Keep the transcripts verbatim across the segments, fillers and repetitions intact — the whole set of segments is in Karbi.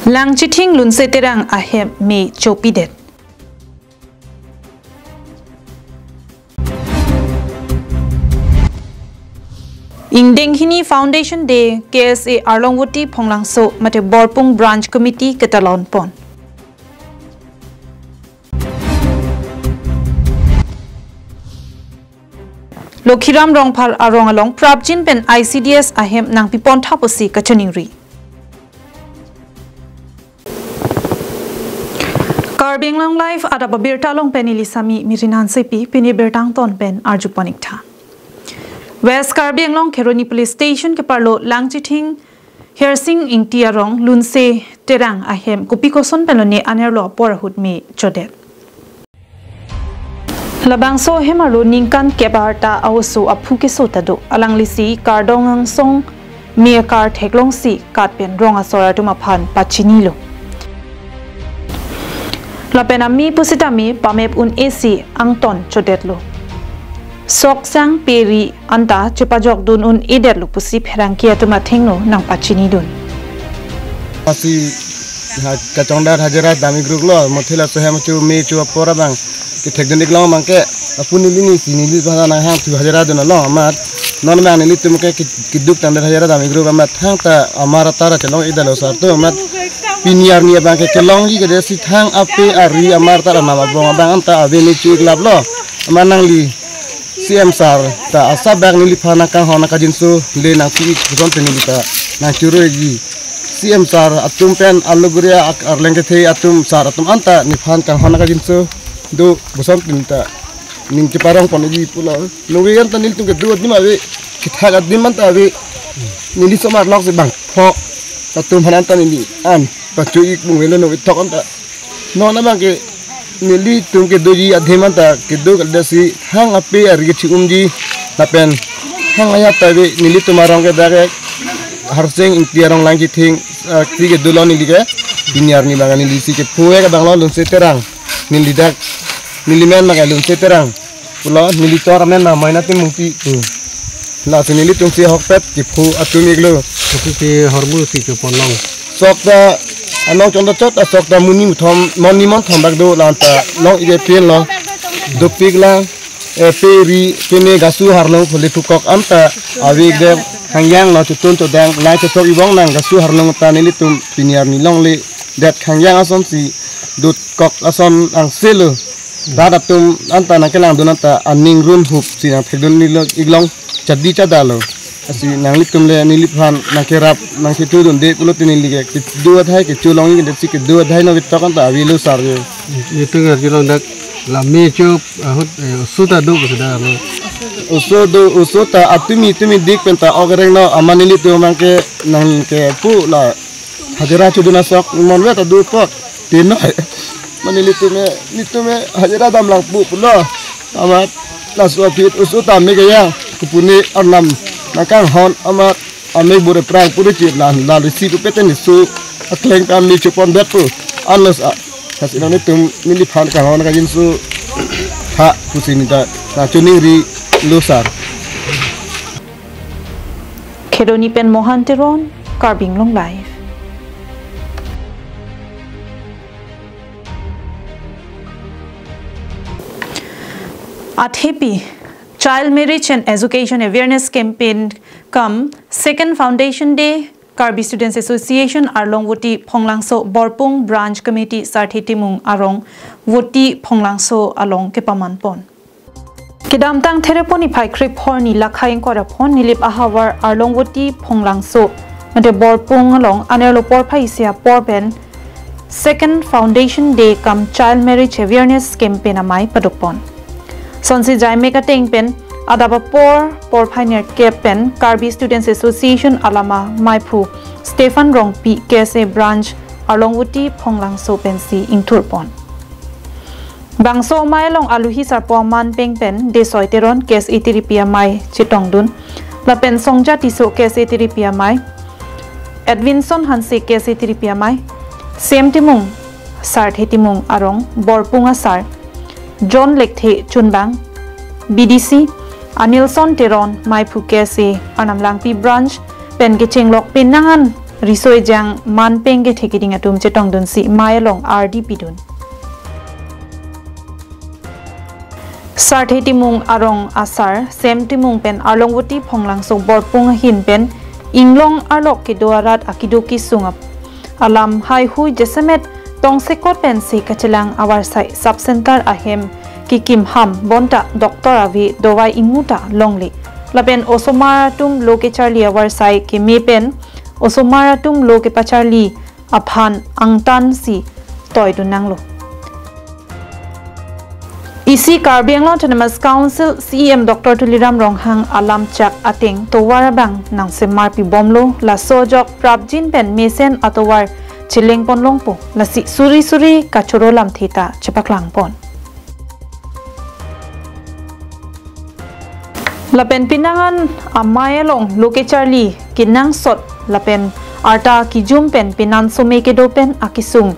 Langchithing Lunse Terang ahem me chopidet. Ingdeng hini Foundation Day, K S A Arlongvoti Phonglangso mate Borpung Branch Committee ketalon pon. Lokhiram Rongphar arong along prapjin pen I C D S ahem nangpipon tha pusi kachiningri. Karbi Anglong Live adap abirta along pen neli Sami Mirin Hansepi, pini birta angton pen arjupon ik tha. West Karbi Anglong Kheroni Police Station keparlo Langchithing Hersing Ingti arong Lunse Terang ahem kopi koson pen lone anerlo apor ahut me chodet. Labangso ahem arlo ningkan kep arta a-oso aphu keso ta do. Alanglisi kardom angsong me akar theklongsi kat pen rong asor atum aphan pachinilo. Lapen ame pusitame pamep un-esi angton chodetlo. Sok sang pe ri anta chepajok dun un-edetlo pusi pherangke atum athengno nangpachinidun. Lasi ha kachongdat hajira dam igruklo, mothe laso hem chu me chu apor abang kethekdun iklong abangke, apuni neli si neli bhana nanghangthu hajira dun along amat non abang nelitum ke ki-, keduk tangdet hajira dam igruk amat thangta amar atar chelong-edetlo sar atum amat pini arni abangke kelongji kedesi thang ape ari amar atar anam abong abang anta ave ne chu iklaplo. Amat nangli C M sir ta asabak neliphan nangkanghon nangkajinso le nangpi ik puson pen neli ta nangchuru ikji. C M sir atum pen aluguriya ak-, arleng kethe atum sir atum anta nephan kanghon nangkajinso do puson pen ta ning cheparong pon ikji pulo. Nungve anta nelitum kedo adim ave, kethak adim anta ave. Neli somar lok si bangpho atum aphan anta neli an pachu ik bung velo nungve thok anta. Non abangke nelitum kedoji adhe anta kedo kaldasi thang ape ari kechi-umji lapen thang ayat ta ave nelitum arong ke dak ke Hersing Ingti arong Langchithing, ah, ti kedolo neli ke pini arni abang neli si kephu ke abanglo Lunse Terang neli dak neli men abangke Lunse Terang. Pulo neli tor amen na Maina Timungpi pu. Lasi nelitum si ahokpet kephu atum iklo. Kephu si hormu si chopon long. Sok ta anong chonda chot asok ta muni muthom moni monthom bak do la anta long ide pen lo. Dopik lang, eh, pe ri, pene gasu harlong phole phukok anta ave ik det hangyang lo chotun chodang lang chotok ibong nang gasu harlong ta nelitum pini arni longle det hangyang asonsi dut kok ason angselo. Rat atum anta nangkelangdun anta aning rum hup si nangthekdun nilo iklong chadi chadalo. Lasi nanglitum le neliphan nangkerap nangketudunde pulote neli ke kedo adhai kecholong ik det si kedo adhai nungve thok anta avelo sir ye. Itu ngar chulong dak lame chup ahut, eh, oso ta do ke sudah lo. Oso do, oso ta atumi tumi dik pen ta ok reng no amat nelitum abangke nangkepu la hajira chodun asok monve ta do pot. Tinoi. Mane nelitum me, nelitum me hajira damlang pu pulo. Amat laso aphi oso ta me gaya. Kopune arnam nangkanghon amat ame bore prang puri chit lan la risi pu peten isu akleng kami chopon bet pu. Anlos a. Lasi nelitum neliphan kanghon kajinso tha pusi neli ta nangchiningrilo sir. Kheroni pen Mohan Teron, Karbi Anglong Live. Athepi, Child Marriage and Education Awareness Campaign cum Second Foundation Day, Karbi Students Association Arlongvoti Phonglangso Borpung Branch Committee Sarthe Timung arong Voti Phonglangso along kepaman pon. Kedamtang Thereponi phai krip horni lakhai ingkoi ra phon Nilip ahavar Arlongvoti Phonglangso mate Borpung along anerlo porphai isi apor pen Second Foundation Day cum Child Marriage Awareness Campaign amei padok pon. Sonsi jaimek ateng pen adap apor porphai nerkep pen Karbi Students Association alama meiphu Stephen Rongpi K S A Branch Arlongvoti Phonglangso pensi ingthur pon. Bangso amei along aluhi sarpo aman peng pen Desoi Teron K S A tiripi amei chetongdun. Lapen Songja Tisso K S A tiripi amei, Edwinson Hanse K S A tiripi amei, Sem Timung, Sarthe Timung arong, Borpung asar, John Lekthe Chunbang, B D C, Anilson Teron, meiphu K S A Arnam Langpi Branch, pen kechenglok penang an riso ejang manpeng kethe keding atum chetongdunsi mei along ardi pidun. Sarthe Timung arong asar Sem Timung pen Arlongvoti Phonglangso Borpung ahin pen inglong arlok kedo arat akido kisung ap-, alam haihui jasemet tongsekot pensi kachelang avarsai sub center ahem kekim ham bonta doctor ave dovai ingmuta longle. Lapen osomar atum lo kecharli avarsai keme pen osomar atum lo kepacharli aphan angtansi toidun nanglo. Isi Karbi Anglong Autonomous Council C E M Doctor Tuliram Ronghang alamchak ateng tovar abang nangsemarpi bomlo, laso ajok prapjin pen mesen atovar chelengpon longpo, lasi suri suri kachoro lamthe ta chepaklangpon. Lapen penang an amei along lo kecharli kenangsot lapen arta kijum pen penan some kedo pen akisung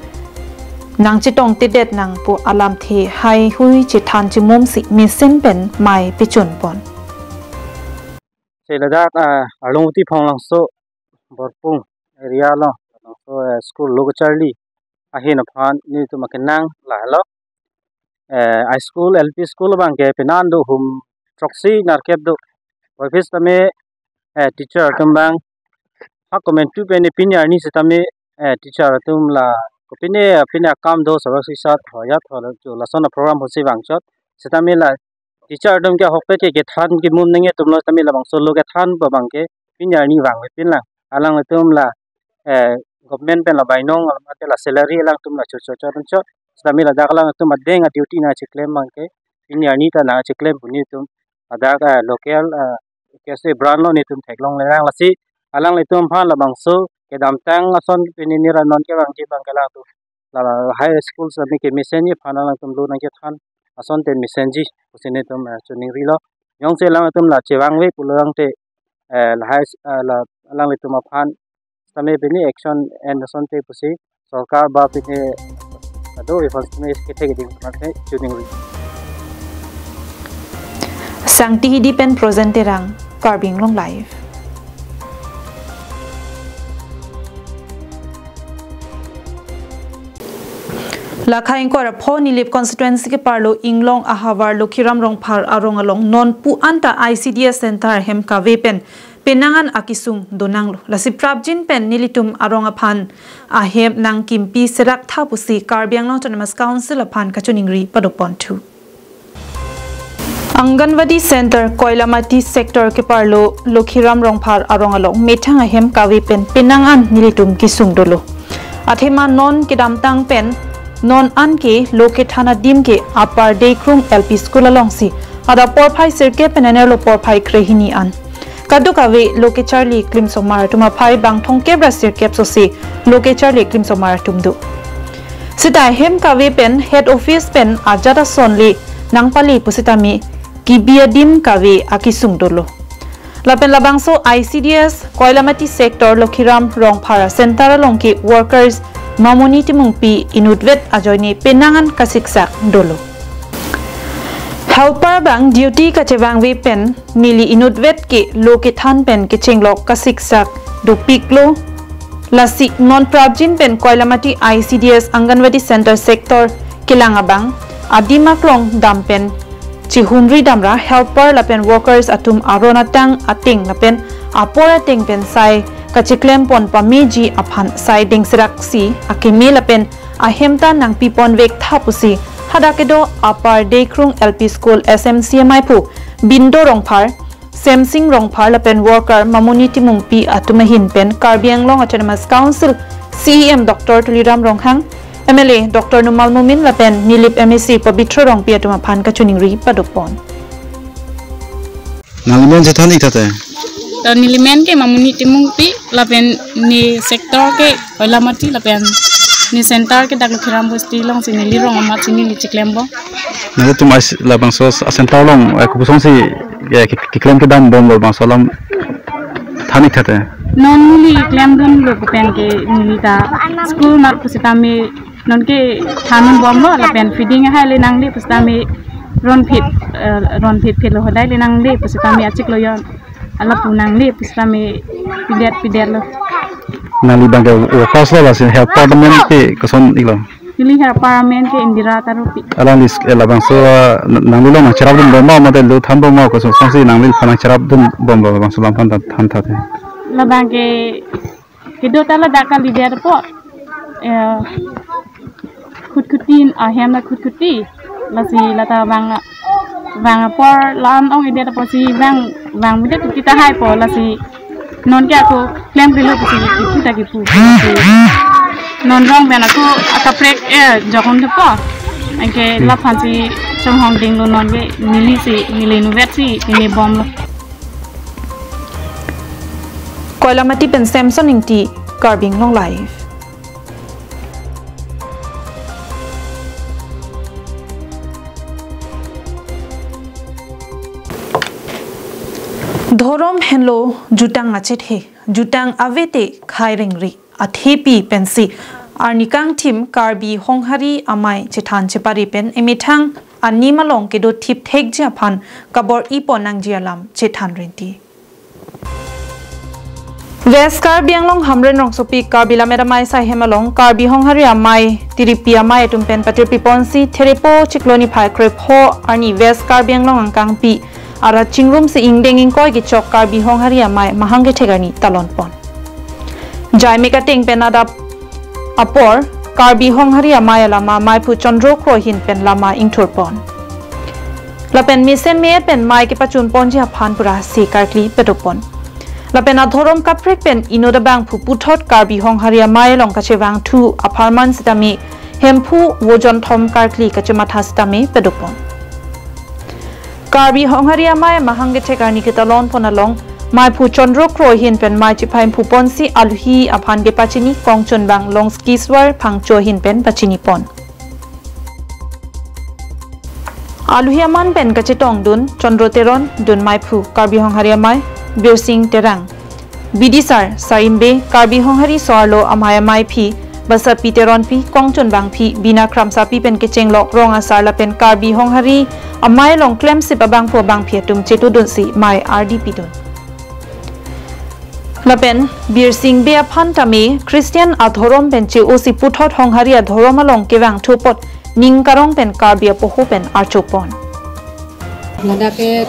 nangchetongtedet nang pu alamthe haihui chethan chimumsi mesen pen mei pechunpon. Seladak, ah, Arlongvoti Phonglangso Borpung area along, Phonglangso, eh, school lo kecharli ahin aphan nelitum akenang lahelo. Eh, high school, L P school abang ke penan do hum throksi nerkep do. Office tame, eh, teacher atum abang ha komantu pen pini arni setame, eh, teacher atum la kopine pine akam do sabak sisat hoyat hol jo lason a program hosi vangchot setame la teacher atum ke ahokpet ke kethan kimum nangji atum lo setame labangso lo kethan pu abang ke pini arni vangvepin lang. Alangtum la, eh, government pen la bainong alangtum la salary alangtum la chocho chot chot setame ladak alangtum adeng a duty nangcheklem abang ke pini arni ta nangcheklem pu nelitum ladak, eh, local, eh, K S A branch lo nelitum theklongle lang, lasi alanglitum aphan labangso kedamtang ason pini nira non kevangji abang ke alangtum la high school setame kemesenji aphan alangtum lo nangchethan asonte mesenji pusi nelitum, eh, choningrilo. Jongsi alangtum la chevangve pulo tangte, eh, la high s-, eh, la alanglitum aphan setame pini action en asonte pusi sorkar ba pini ado aphan setame kethe keding aphan ke choningri. Sangti Hidi pen Projen Terang, Karbi Anglong Live. Lakha ingkoi ra pho Nilip constituency keparlo inglong ahavar Lokhiram Rongphar arong along non pu anta I C D S center ahem kave pen penang an akisung do nanglo. Lasi prapjin pen nelitum arong aphan ahem nangkimpi serak tha pusi Karbi Anglong Autonomous Council aphan kachoningri padoponthu. Anganwadi Center, Koilamati Sector keparlo Lokhiram Rongphar arong along methang ahem kave pen penang an nelitum kisung dolo. Athema non kedamtang pen non an ke lo kethan adim ke Upper Deikrung L P School alongsi adap porphai sirkep pen anerlo porphai krehini an. Kadokave lo kecharli klimsomar atum aphai bang thomkep ra sirkep sosi lo kecharli klimsomar atum do. Seta ahem kave pen head office pen ajat ason le nangpale pusitame kebi adim kave akisung dolo. Lapen labangso I C D S Koilamati Sector Lokhiram Rongphar center along ke workers Mamoni Timungpi inutvet ajoine penang an kasiksak dolo. Helper abang duty kachevangve pen neli inutvet ke lo kethan pen kechenglok kasiksak dopiklo. Lasi non prapjin pen Koilamati I C D S Anganwadi Center Sector kelang abang adim aklong dam pen chihumri damra helper lapen workers atum aron atang ateng lapen apor ateng pen sai kachiklempon pameji aphan sai dengseraksi akeme lapen ahem ta nangpiponvek tha pusi hadak kedo Upper Deikrung L P School S M C amei aphu Bindo Rongphar, Semsing Rongphar lapen worker Mamoni Timungpi atum ahin pen Karbi Anglong Autonomous Council C E M Doctor Tuliram Ronghang, M L A Doctor Numal Momin lapen Nilip M A C Pabitra Rongpi atum aphan kachoningri padopon. Nangli men chethan ik tha te. To neli men ke Mamoni Timungpi lapen ne sector ke Koilamati lapen ne center ke dak Lokhiram Bosti alongsi neli rong amat si neli chiklembom. Nangtum ais labangso a center along, eh, kopuson si, eh, ke, keklem kedambomlo bangso alam than ik tha te. Non neli klem dunlo pu pen ke neli ta school mat pusitame non ke than dunbomlo lapen feeding ahai le nangle pusitame ron phit, eh, ron phit phit lo hodai le nangle pusitame achiklo jon alapu nangle pusitame pidet pidet lo. Nangli abang ke workers lo, lasi helper amen ke koson iklo? Neli helper amen ke Indira Tarupi. Alangli sk-, eh, labangso, ah, n-, nangli along nangcherapdun bom ma, mate lo thanbom ma, koson kosonsi nangli aphan nangcherapdun bomlo, labangso alam aphan ta than tha te. Labang ke kedo ta ladak kalidet apot, eh, khutkhuttin, ahem ta khutkhuttin. Lasi lata vang, vang apor la-an ong-edet apotsi vang, vangvedet ti tahai po, lasi non ke ako klem kilo pusi kipu ta kipu. Lasi non rong pen ako akaprek, eh, jokon thepo. Anke laphansi chonghong dinglo, non ke nelisi, neli nuvetsi neli bomlo. Koilamati pen Samson Ingti, Karbi Anglong Live. Dhorom henlo jutang achethe, jutang ave te khai rengri athepi pensi arni kangthim Karbi Honghari Amei chethan chepare pen emethang anim along kedo thip thekji aphan kabor-i pon nangji alam chethan renti. West Karbi Anglong Hamren rongsopi Karbi Lammet Amei Saihem along Karbi Honghari Amei, Tiripi Amei atum pen patirpi ponsi Therepo chiklo niphai krepho arni West Karbi Anglong angkangpi arat chingrumsi ingdeng ingkoi kechok Karbi Honghari Amei mahang kethek arni talon pon. Jaimek ateng pen adap apor Karbi Honghari Amei alama maiphu Chandro Kro ahin pen lama ingthur pon. Lapen mesen me-et pen mei kepachun ponji aphan pura se karkli pedo pon. Lapen adhorom kaprek pen inut abangphu puthot Karbi Honghari Amei along kachevangthu apharman sitame Hemphu Vojonthom karkli kachematha sitame pedo pon. Karbi Honghari Amei mahang kethek arni ketalon pon along maiphu Chandro Kro ahin pen mei chephai phu ponsi aluhi aphan kepachini kongchunbang Longskiswar Phangcho ahin pen pachini pon. Aluhi aman pen kachetongdun Chandro Teron, dun maiphu Karbi Honghari Amei Birsing Terang, bidisar, sarimbe, Karbi Honghari so-arlo amei amaiphi Basapi Teronpi, kongchunbangphi Bina Kramsapi pen kechenglok rong asar lapen Karbi Honghari Amei along klemsip abangphu abangphi atum chetudunsi mei ardi pidun. Lapen Birsing Bey aphan tame Christian adhorom pen che-osi puthot Honghari adhorom along kevangthu apot ning karong pen Karbi apoho pen archo pon. Ladak ke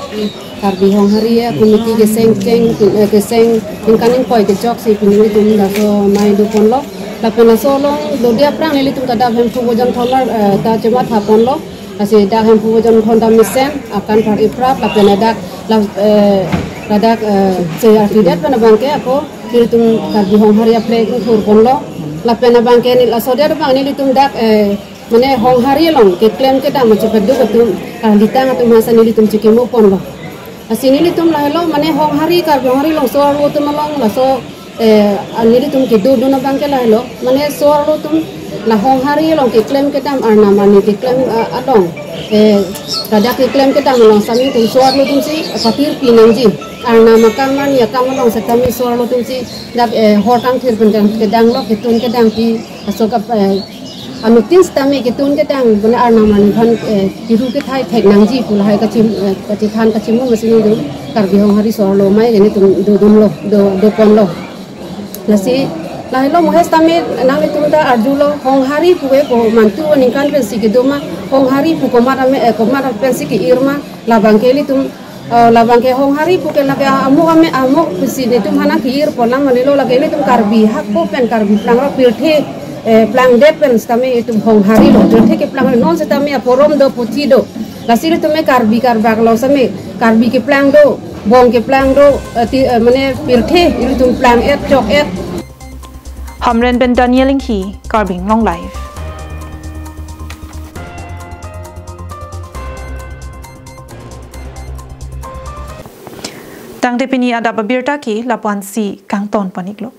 Karbi Honghari a committee keseng keng, eh, keseng ningkan ingkoi kechoksi pini nelitum laso mei do ponlo. Lapen laso along dodi aphrang nelitum ta dak Hemphu Vojonthom, eh, ta chematha ponlo. Lasi dak Hemphu Vojonthom ta mesen akan par iprap lapen ladak la, eh, ladak, eh, se arkidet pen abang ke ako nelitum Karbi Honghari a flag ingthur ponlo. Lapen abang ke neli laso det abang nelitum dak, eh, mane Honghari along keklem kedam chepadu atum, ah, litang atum hasa nelitum chekimo ponlo. Lasi nelitum lahelo mane Honghari, Karbi Honghari along so-arlo atum along laso, eh, ah, nelitum kedodun abang ke lahelo mane so-arlo atum la Honghari along keklem kedam, arnam arni keklem, ah, along, eh, ladak keklem kedam along sami atum so-arlo atumsi patirpi nangji, arnam akam arni akam along setame so-arlo atumsi dak, eh, hor kangthir pen kedang kedanglo, ketun kedangpi, aso kap, eh, anuttin sitame ketun kedang mane arnam arni aphan, eh, piru kethai thek nangji pu lahai kachim, eh, kachethan kachimung masi nelitum Karbi Honghari so-arlo mei nelitum dodunlo, do, do ponlo. Lasi lahelo mohes tame nanglitum ta arjulo Honghari pu ke ko mantu aningkan pensi kedo ma, Honghari pu komat ame, eh, komat pensi ke-ir ma, labang ke nelitum, eh, labang ke Honghari pu ke lake amuk ame amuk pensi nelitum hana ke-ir pon lang manilo, lake nelitum Karbi hako pen Karbi plang ra pirthe, eh, plangdet pen sitame itum Honghari lo, pirthe keplang non sitame aporom do, puthi do. Lasi nelitum me Karbi Karbak lo same Karbi keplang do, bong keplang do, eh, ti, eh, mane pirthe ilitum plang et chok et. Hamren pen Daniel Inghi, Karbi Anglong Live. Tangte pini adap abirta ke lapu-ansi kangton pon iklo.